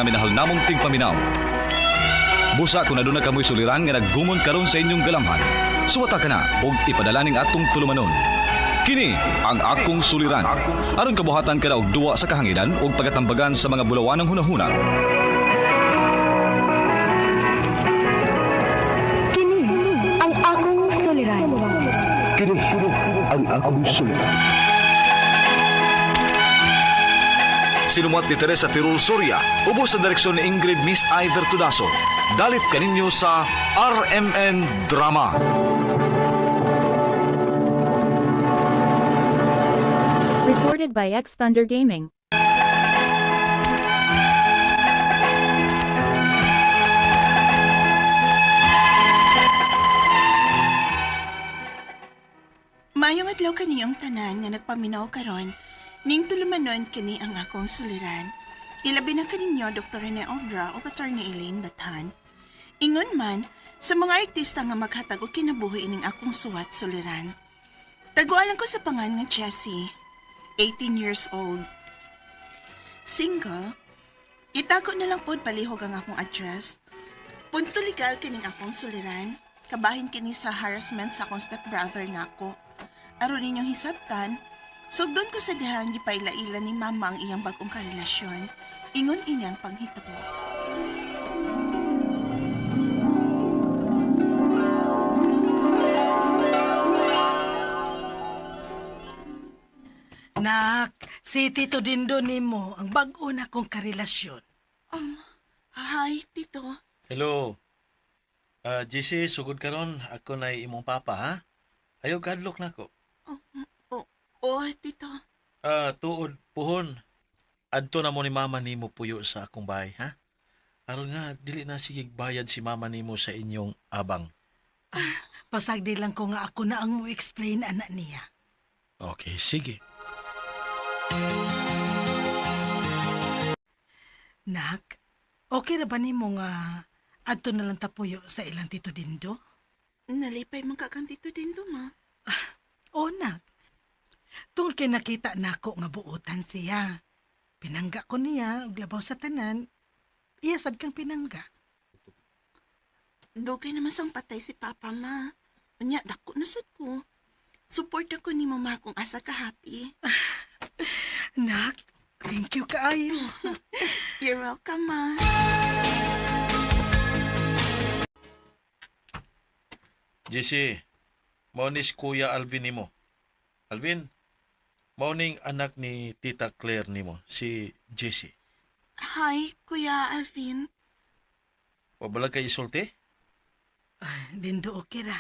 mga minahal namong tigpaminaw. Busa kung aduna kamoy suliran nga naggumon karon sa inyong galamhan, suwata ka na og ipadala ning atong tulumanon. Kini ang akong suliran. Aron kabuhatan ka na og duwa sa kahanginan ug pagatambagan sa mga bulawanang hunahuna. Kini ang akong suliran. Kini ang akong suliran. Sinumuat ni Teresa Tirul Soria, ubos sa direksyon ni Ingrid Miss Iver Tudaso. Dalit kaninyo sa RMN Drama. Recorded by X Thunder Gaming. Maayong adlaw kaniyong tanan nga nagpaminaw karon, ning tulumanon kini ang akong suliran. Ilabi na kaninyo Dr. Rene Obra o Attorney Elaine Bathan. Ingon man, sa mga artista nga maghatag og kinabuhi ining akong suwat suliran. Tagualan ko sa pangan nga Jessie, 18 years old. Single, itago na lang pod palihog ang akong address. Punto legal kining akong suliran. Kabahin kini sa harassment sa akong stepbrother nako. Aron ninyong hisabtan, sugdon ko sa dihang gipaila-ila ni mama ang iyang bagong karelasyon. Ingon inyang panghitabo. Nak, si Tito Dindo nimo ang bag-o na kong karelasyon. Um, hi, tito. Hello. Ah, JC, sugod karon ako na imong papa, ha? Ayaw kadlok nako. Oh, oh, oh, tito. Ah, tuod puhon. Adto na mo ni mama nimo puyo sa akong bahay, ha? Aron nga dili na sige bayad si mama nimo sa inyong abang. Pasagdi lang ko nga ako na ang mo-explain anak niya. Okay, sige. Nak, okay na ba nimo nga adto na lang tapuyo sa ilang Tito Dindo? Nalipay man ka kang tito Dindo, ma. O nak, tungkol kay nakita nako nga buotan siya. Pinangga ko niya, ug labaw sa tanan, iya sad kang pinangga. Dugay naman sang patay si papa, ma. Unya, dako na sad ko. Support ako ni mama kung asa ka happy. Nak, thank you kaayo. You're welcome, ma. JC, mao ni si Kuya Alvin nimo. Alvin, mao ning anak ni Tita Claire nimo, si JC. Hi, Kuya Alvin. Wa bala kay isulti? Ah, Dindo, okay ra.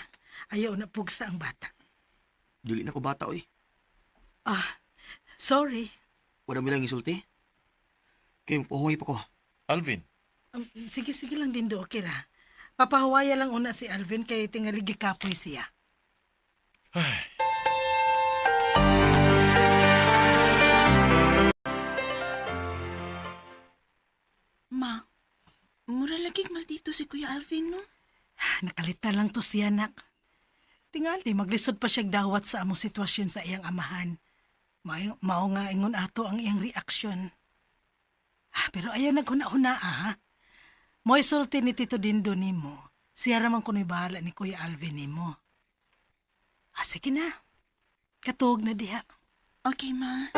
Ayaw na pugsa ang bata. Dili na ko bata oy. Ah, sorry. Wala mo lang isulti. Kay mapuhuy pa ko. Alvin, Sige, sige lang Dindo, okay ra. Papahuwaya lang una si Alvin kay tingali gikapoy siya. Ma, mura lagi maldito si Kuya Alvin, no? Nakalita lang to siya, nak. Tingali, maglisod pa siyang dawat sa among sitwasyon sa iyang amahan. Mao, mao nga ingon ato ang iyang reaksyon. Ah, pero ayaw naghuna-huna, ah. Mo'y sulti ni Tito Dindo nimo. Siya raman kuno'y bahala ni Kuya Alvin nimo. Ah, sige na. Katuog na diha. Okay, ma.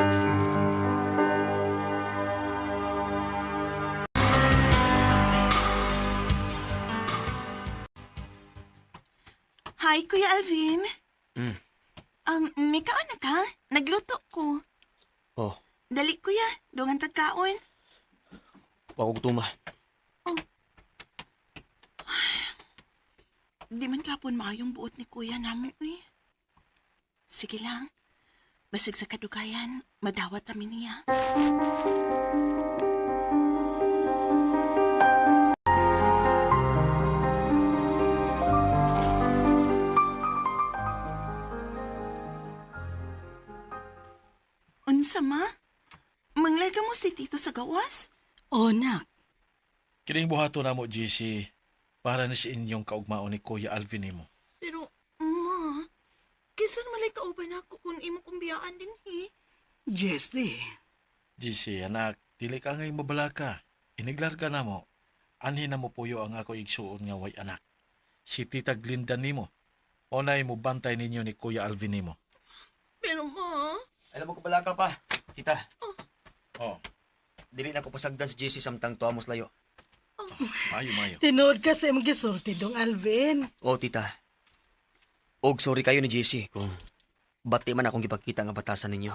Hi, Kuya Alvin. Mm. May kaon na ka? Nagluto ko. Oh, Dali, Kuya. Dungan tagkaon. wa ko gutuma. Di man kapon maayong buot ni Kuya namo eh. Sige lang. Basig sa kadugayan, madawat rami niya. Unsa ma? Manglarga mo si Tito sa gawas? Oh, nak. kining buhaton namo JC para ni sa inyong kaugmaon ni Kuya Alvin nimo. Pero, ma, kisan malay kauban ako kung imo kong biyaan din eh. Jessie. GC, anak, dili ka ngay mabalaka. Iniglarga na mo, anhi na mo puyo ang ako igsuon nga way anak. Si Tita Glinda nimo. Onay mo bantay ninyo ni Kuya Alvin nimo. Pero ma, Alam mo ko pala ka pa. Tita, Oh, dili na ko pasagdan si JC samtang tuwa mos layo. mayo mayo. Tinuod ka sa imong gisulti dong Alvin. Oh, tita. Og sorry kayo ni JC kung bati man akong gipakita nga batasan ninyo.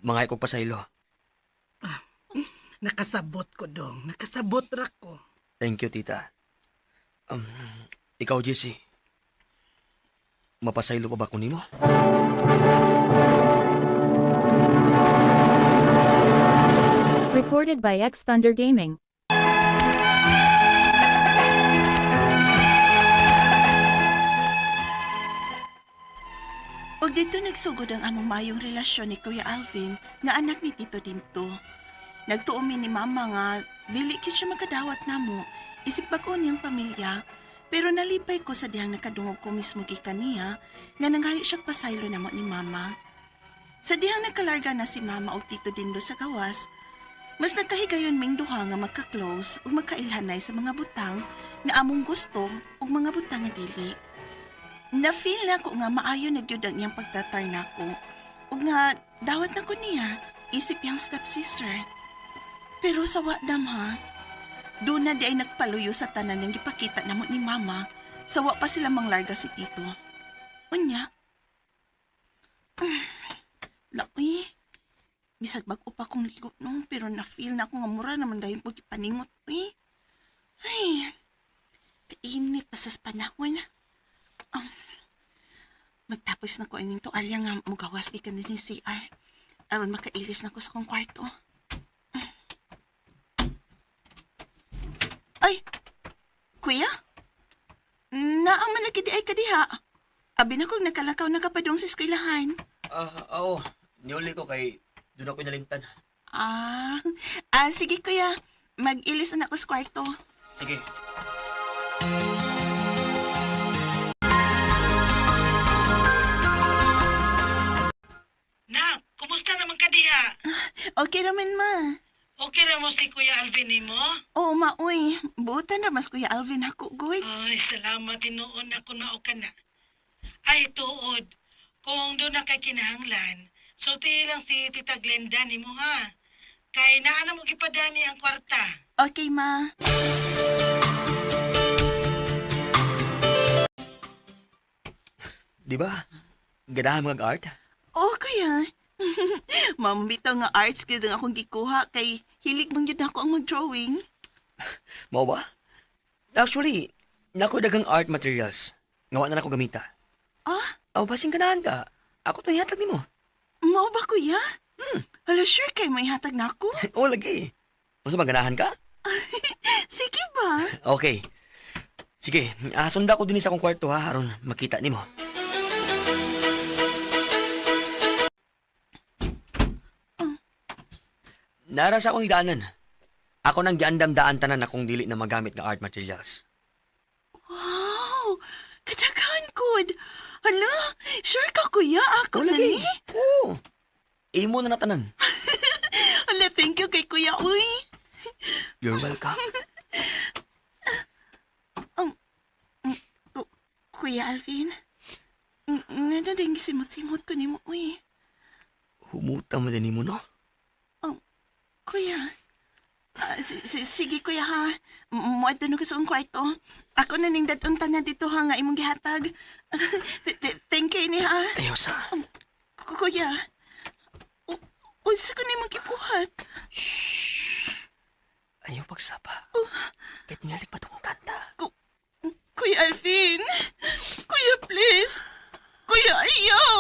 Mangay ko pasaylo. Nakasabot ko dong, nakasabot ra ko. Thank you, tita. Um, ikaw, JC. Mapasaylo pa ba ko nimo? Recorded by X Thunder Gaming. Og dito nagsugod ang among mayong relasyon ni Kuya Alvin nga anak ni Tito Dinto. Nagtuo mi ni Mama nga dili gyud siya makadawat namo isip bag-o niyang pamilya, pero nalipay ko sa dihang nakadungog ko mismo gikan niya nga nanghayo siya pasaylo namo ni Mama. Sa dihang nakalarga na si Mama og Tito Dindo sa gawas, mas nagkahigayon ming duha nga magka-close ug magkailhanay sa mga butang nga among gusto ug mga butang nga dili. Na-feel na ko nga maayo na gyud ang iyang pagtatar nako. Ug nga dawat na ko niya isip iyang stepsister. Pero sa wadam ha, doon na di ay nagpaluyo sa tanan ng gipakita namo ni Mama sa wa pa sila manglarga si Tito. Unya. Laoy. Bisag bag-o pa kong ligo no, pero na-feel na ako nga mura naman dahil ko gipaningot uy. Ay, kainit pa sa panahon. Magtapos na ko ining tualya nga mugawas gikan din ni CR. Aron makailis na ko sa kong kwarto. Ay! Kuya? Naaman na gidi ay kadiha. Abi na kong nakalakaw na kapadong sa eskwelahan. Ah, oo. Niuli ko kay doon ako nalimtan. Ah, sige kuya. Mag-ilis na ako sa kwarto. Sige. Nak, kumusta naman ka diha? Okay raman ma. Okay ra mo si Kuya Alvin nimo? Oo ma, uy. Buotan ra mas Kuya Alvin ako, goy. Ay, salamat tinuon ako na ka na. Ay, tuod. Kung doon na kay kinahanglan, sulti lang si Tita Glenda nimo ha. Kay naa na mo gipadani ang kwarta. Okay ma. Di ba? Ganahan mga art? Oo, kuya. Ma'am, bitaw nga arts gyud ang akong gikuha kay hilig man gyud ako ang mag-drawing. Mao ba? Actually, nako dagang art materials. Ngawa na nako gamita. Ah? Aw, basing ganahan ka. Ako to ihatag nimo. Mao ba, kuya? Hala, sure kay may hatag na ako. Oo, lagi. Unsa ba ganahan ka? Sige ba? Okay. Sige, sunda ko din sa akong kwarto ha aron makita nimo. Nara sa akong higaanan. Ako nang giandam-daan tanan akong dili na magamit nga art materials. Wow! Kadaghan good. Hala, sure ka, kuya? Ako na lagi. ni? Oo. Imo na natanan. Hala, thank you kay kuya, uy. You're welcome. Kuya Alvin, nga na din gisimot-simot ko nimo, uy. Humuta mo din nimo, no? Kuya, sige kuya ha. Muadto na ko sa akong kwarto. Ako na ning dadunta na dito ha nga imong gihatag. Thank you ni ha. Ayaw sa. Kuya, unsa ko nimong gibuhat? Ayaw pagsapa. Kahit ngalik pa tong tanda. Kuya Alvin! Kuya, please! Kuya, ayaw!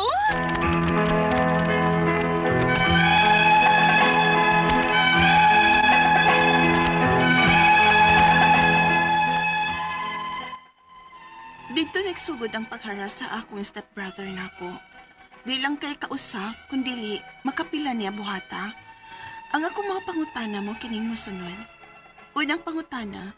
Dito nagsugod ang pagharas sa akong stepbrother nako. Di lang kay kausa, kundili makapila niya buhata. Ang akong mga pangutana mo kining mosunod. Unang pangutana,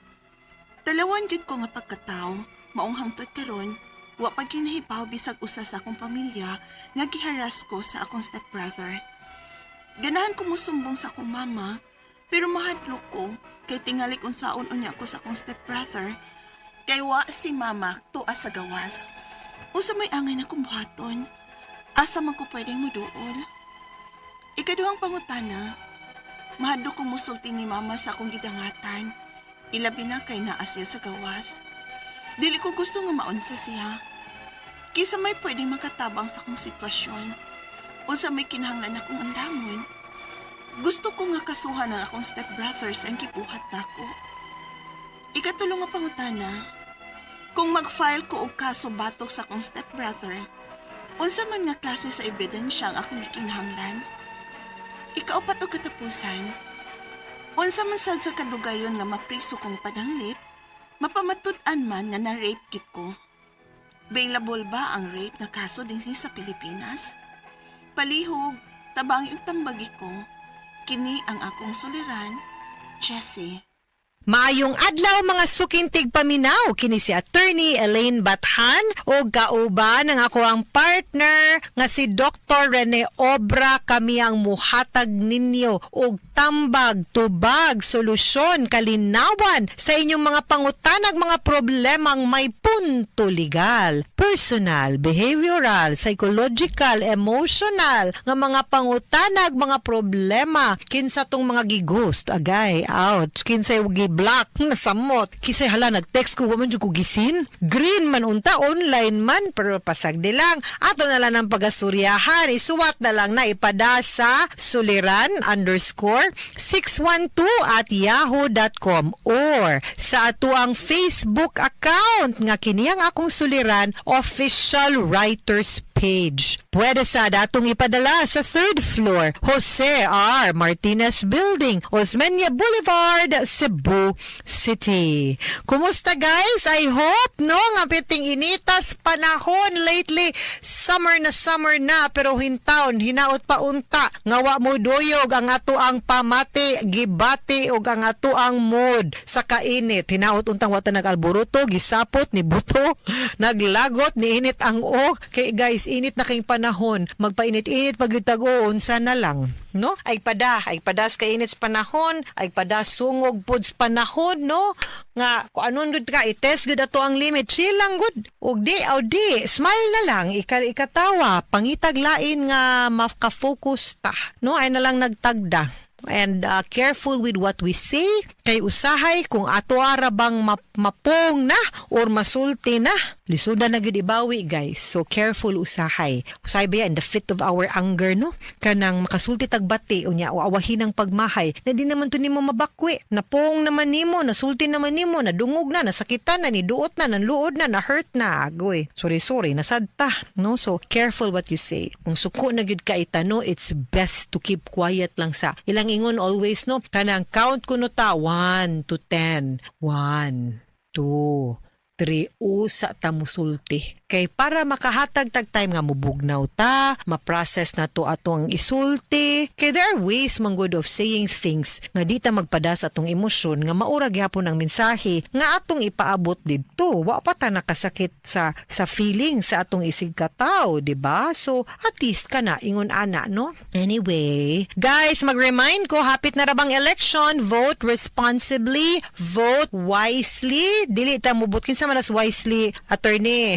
dalawan gyud ko nga pagkatao, maong hangtod karon, wa pa ginahibaw bisag usa sa akong pamilya nga giharas ko sa akong stepbrother. Ganahan ko mosumbong sa akong mama, Pero mahadlok ko kay tingali unsaon unya ko sa akong stepbrother. Kay wa si mama tuwa sa gawas. Unsa may angay na kong buhaton? Asa man ko pwedeng muduol? Ikaduhang pangutana, mahadlok kong musulti ni mama sa akong gidangatan. Ilabi na kay naa siya sa gawas. Dili ko gusto nga maunsa siya. Kinsa may pwedeng makatabang sa akong sitwasyon. Unsa may kinahanglan akong andamon. Gusto ko nga kasuhan ang akong stepbrother sa ang gibuhat nako. Ikatulo nga pangutana, kung mag-file ko og kaso batok sa akong stepbrother, unsa man nga klase sa ebidensya ang akong gikinahanglan? Ikaupat og katapusan, unsa man sad sa kadugayon nga mapriso kong pananglit, mapamatud-an man nga na-rape gyud ko? Bailable ba ang rape nga kaso dinhi sa Pilipinas? Palihog, tabangi ug tambagi ko. Kini ang akong suliran, Jessie. Maayong adlaw, mga suking tigpaminaw, kini si Attorney Elaine Bathan o kauban ang ako ang partner nga si Dr. Rene Obra. Kami ang muhatag ninyo og tambag, tubag, solusyon, kalinawan sa inyong mga pangutanag, mga problemang may punto legal, personal, behavioral, psychological, emotional nga mga pangutanag, mga problema. Kinsa tong mga gighost, agay, ouch, kinsay gi-block, nasamot, kinsay, hala, nag-text ko, wa man jud ko gi-seen, green man unta, online man, pero pasagdi lang, ato na lang ang pagasuryahan. Isuwat na lang na ipada sa suliran_612@yahoo.com or sa ato ang Facebook account nga kini ang Akong Suliran Official Writers Page. Pwede sa datong ipadala sa third floor, Jose R. Martinez Building, Osmeña Boulevard, Cebu City. Kumusta, guys? I hope, no, nga piting initas panahon lately. Summer na summer na, pero hintaon hinaot pa unta nga wa mo duyog ang ato ang pamati, gibati ug ang ato ang mood sa kainit. Hinaot untang wa ta nag-alboroto, gisapot ni buto, naglagot ni init ang o. Kay guys, init na kayong panahon. Magpainit-init pag tag unsa na lang, no? Ay pada sa kainit sa panahon, ay pada sungog pod sa panahon, no? Nga kung anon gud ka, i-test gud ato ang limit, chill lang gud. Ug di aw di, smile na lang, ikatawa, pangitag lain nga maka-focus ta, no? Ay na lang nagtagda. And careful with what we say kay usahay kung ato ara bang mapong na or masulti na, lisuda na gyud ibawi, guys. So careful usahay. Usahay ba, in the fit of our anger, no, kanang makasulti tag bati, unya awahin ang pagmahay na di naman to nimo mabakwi. Napong naman nimo, nasulti naman nimo, nadungog na, nasakitan na, niduot na, nanluod na, na hurt na, agoy, sorry, sorry, nasadta, no? So careful what you say. Kung suko na gyud ka itano, it's best to keep quiet lang. Sa ilang ingon always, no, kanang count kuno ta 1 to 10, 1, 2, 3, usa ta musulti kay para makahatag tag time nga mubugnaw ta, ma-process na to atong isulti, kay there are ways man good of saying things nga di ta magpada sa atong emosyon, nga maura gyapon ang mensahe nga atong ipaabot didto, wa pa ta nakasakit sa feeling sa atong isig katawo, di ba? So at least kana ingon ana, no? Anyway, guys, mag-remind ko, hapit na ra bang election. Vote responsibly, vote wisely. Dili ta mubot kinsa man as wisely, attorney.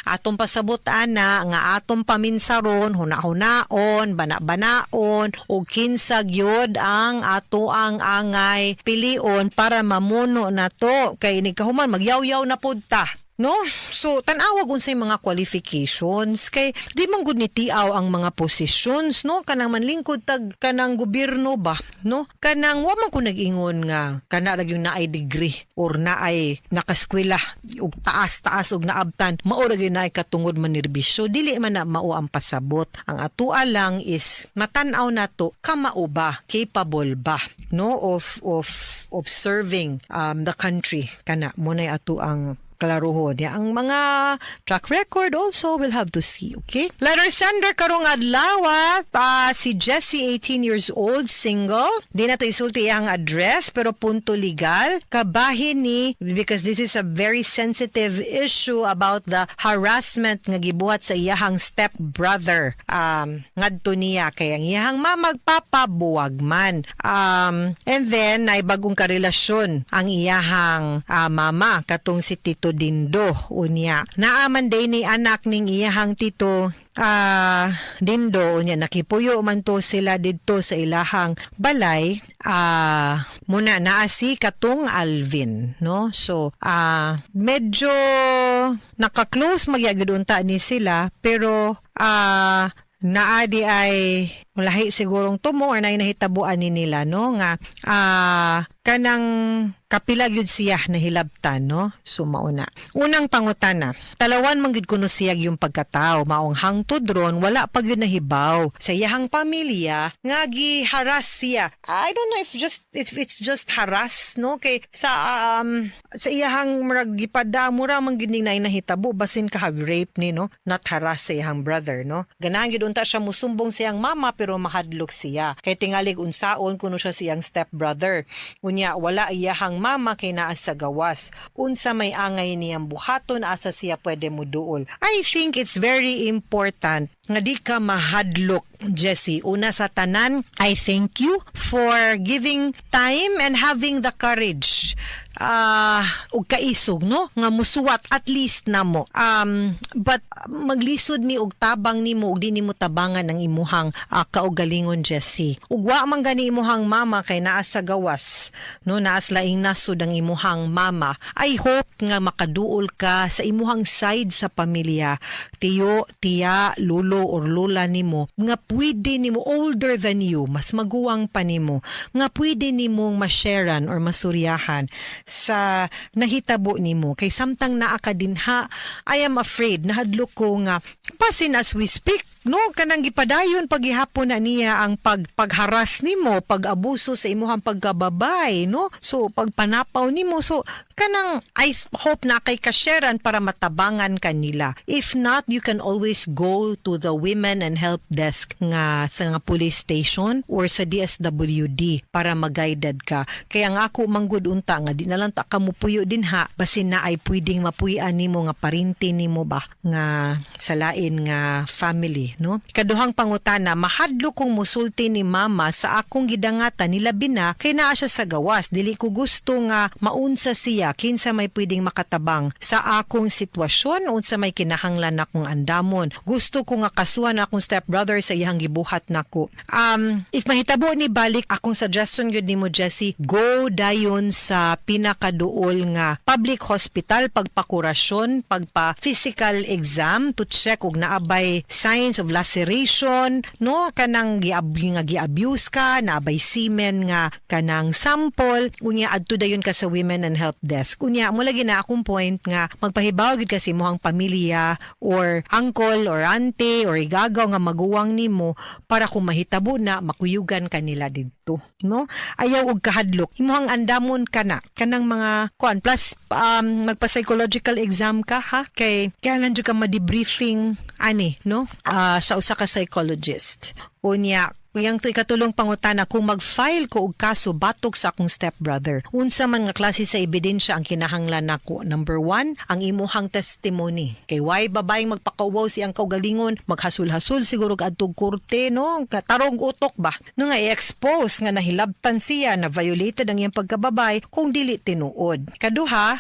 Atong pasabot ana nga atong paminsaron, huna-hunaon, bana-banaon ug kinsa gyud ang ato ang angay pilion para mamuno na to, kay inig kahuman magyawyaw na pud ta, no? So, tan-awag unsay mga qualifications kay di man gud ni tiaw ang mga positions, no? Kanang manlingkod tag kanang gobyerno ba, no? Kanang wa man ko nag-ingon nga kana ra yung naay degree or naay nakaskwela ug taas-taas ug naabtan, mao ra gyud naay katungod manerbisyo. Dili man na mao ang pasabot. Ang atua lang is matan-aw nato kamao ba, capable ba, no, of serving the country. Kana mo nay ato ang Klarohon niya ang mga track record also will have to see, okay? Letter sender karong adlaw, si Jesse, 18 years old, single. Di na to isulti ang address pero punto legal. Kabahin ni because this is a very sensitive issue about the harassment nga gibuhat sa iyahang step brother ngadto niya kay ang iyahang mamagpapabuwag man. And then ay bagong karelasyon ang iyahang mama katong si Tito Dindo unya. Naaman day ni anak ning iyahang Tito Dindo unya, nakipuyo man to sila didto sa ilahang balay. Muna naa si katong Alvin, no? So medyo naka-close magyagud unta ni sila pero naa di ay lahi sigurong tumo or naay nahitabuan ni nila, no, nga kanang kapila gyud siya nahilabtan, no? So mauna unang pangutana, talawan man gyud kuno siya yung pagkatao, maong hangtod ron wala pa gyud nahibaw sa iyahang pamilya nga giharas siya. I don't know if it's just harass, no, kay sa iyahang murag gipada mura man gyud ning naay nahitabo, basin kahag rape ni, no, not harass sa iyahang brother, no? Ganahan gyud unta siya musumbong siyang mama pero mahadlok siya kay tingalig unsaon kuno siya siyang step brother. Unya wala iyahang mama kay naa sa gawas. Unsa may angay niyang buhaton? Asa siya pwede muduol? I think it's very important nga di ka mahadlok, Jesse. Una sa tanan, I thank you for giving time and having the courage ug kaisog, no, nga musuwat at least namo. But maglisod ni og tabang nimo ug di nimo tabangan ang imuhang kaugalingon, Jesse. Ug wa man gani imuhang mama kay naa sa gawas, no, naa sa laing nasod ang imuhang mama. I hope nga makaduol ka sa imuhang side sa pamilya, tiyo, tiya, lulo or lola nimo nga pwede nimo, older than you, mas maguwang pa nimo, nga pwede nimong ma-sharean or masuryahan sa nahitabo nimo, kay samtang naa ka dinha, I am afraid, nahadlok ko nga basin as we speak, no, kanang gipadayon paghihapon na niya ang pagharas nimo, pag-abuso sa imuhang pagkababay, no? So pagpanapaw nimo. So kanang I hope na kay kasharean para matabangan kanila. If not, you can always go to the women and help desk nga sa nga police station or sa DSWD para ma-guided ka. Kaya nga ako manggod unta nga di na lang ta ka mupuyo dinha, basin na ay pwedeng mapuy-an nimo nga parinti nimo ba nga sa lain nga family, no? Kaduhang pangutana, mahadlok kong musulti ni mama sa akong gidangatan, nilabi na kay naa siya sa gawas. Dili ko gusto nga maunsa siya. Kinsa may pwedeng makatabang sa akong sitwasyon? Unsa may kinahanglan akong andamon? Gusto ko nga kasuhan akong stepbrother sa iyang gibuhat nako. If mahitabo ni balik, akong suggestion gyud nimo, Jesse, go dayon sa pinakaduol nga public hospital, pagpakurasyon, pagpa physical exam to check og naabay signs of laceration, no, kanang nga gi-abuse ka, naabay semen nga kanang sample. Unya adto dayon ka sa women and help desk. Unya mo lagi na akong point nga magpahibaw gyud kasi imong pamilya or uncle or auntie or igagaw nga maguwang nimo para kung mahitabo na, makuyugan ka nila didto, no? Ayaw og kahadlok, imong andamon kana kanang mga kuan, plus magpa psychological exam ka ha, kay kaya jud ka ma-debriefing ani, no, sa usa ka psychologist. Unya yang to ikatulong pangutana, kung mag-file ko og kaso batok sa akong stepbrother, unsa man nga klase sa ebidensya ang kinahanglan nako? Number one, ang imuhang testimony. Kay why babayeng magpakauwaw siyang kaugalingon, maghasul-hasul siguro adtog korte, no? Tarong utok ba? No, nga i-expose nga nahilabtan siya, na violated ang iyang pagkababay kung dili tinuod. Kaduha,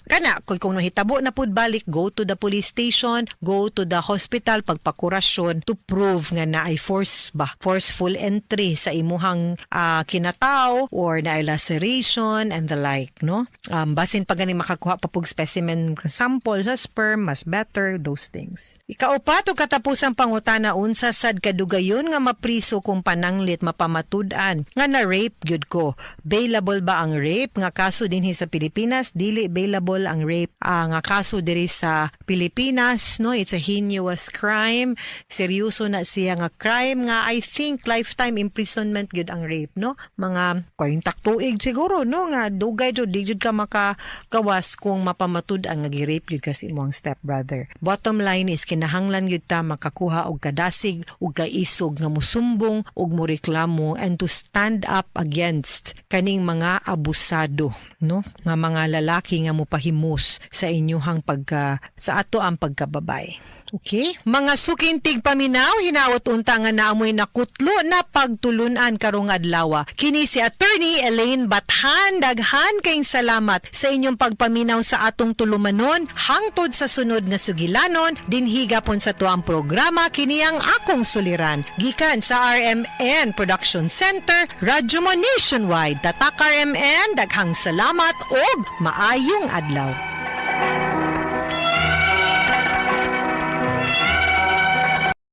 kana kung nahitabo na pud balik, go to the police station, go to the hospital pagpakurasyon to prove nga naay force ba, forceful entry sa imuhang kinataw or naay laceration and the like, no? Basin pa gani makakuha pa pug specimen sample sa sperm, mas better those things. Ikaupat ug katapusang pangutana, unsa sad kadugayon nga mapriso kung pananglit mapamatud-an nga na rape gyud ko? Bailable ba ang rape nga kaso dinhi sa Pilipinas? Dili bailable ang rape nga kaso diri sa Pilipinas, no? It's a heinous crime. Seryoso na siya nga crime nga I think lifetime imprisonment gyud ang rape, no? Mga 40 tuig siguro, no, nga dugay jud, di jud ka makagawas kung mapamatud-an nga gi-rape gyud kasi imong stepbrother. Bottom line is kinahanglan gyud ta makakuha og kadasig ug kaisog nga musumbong ug moreklamo and to stand up against kaning mga abusado, no, nga mga lalaki nga mopahimos sa inyuhang pagka sa ato ang pagkababay. Okay? Mga suking tigpaminaw, hinaot unta nga naamoy nakutlo na pagtulunan karong adlaw. Kini si Attorney Elaine Bathan. Daghan kayong salamat sa inyong pagpaminaw sa atong tulumanon hangtod sa sunod nga sugilanon dinhi gapon sa tuang programa, kini ang Akong Suliran. Gikan sa RMN Production Center, Radyo Mo Nationwide. Tatak RMN, daghang salamat og maayong adlaw.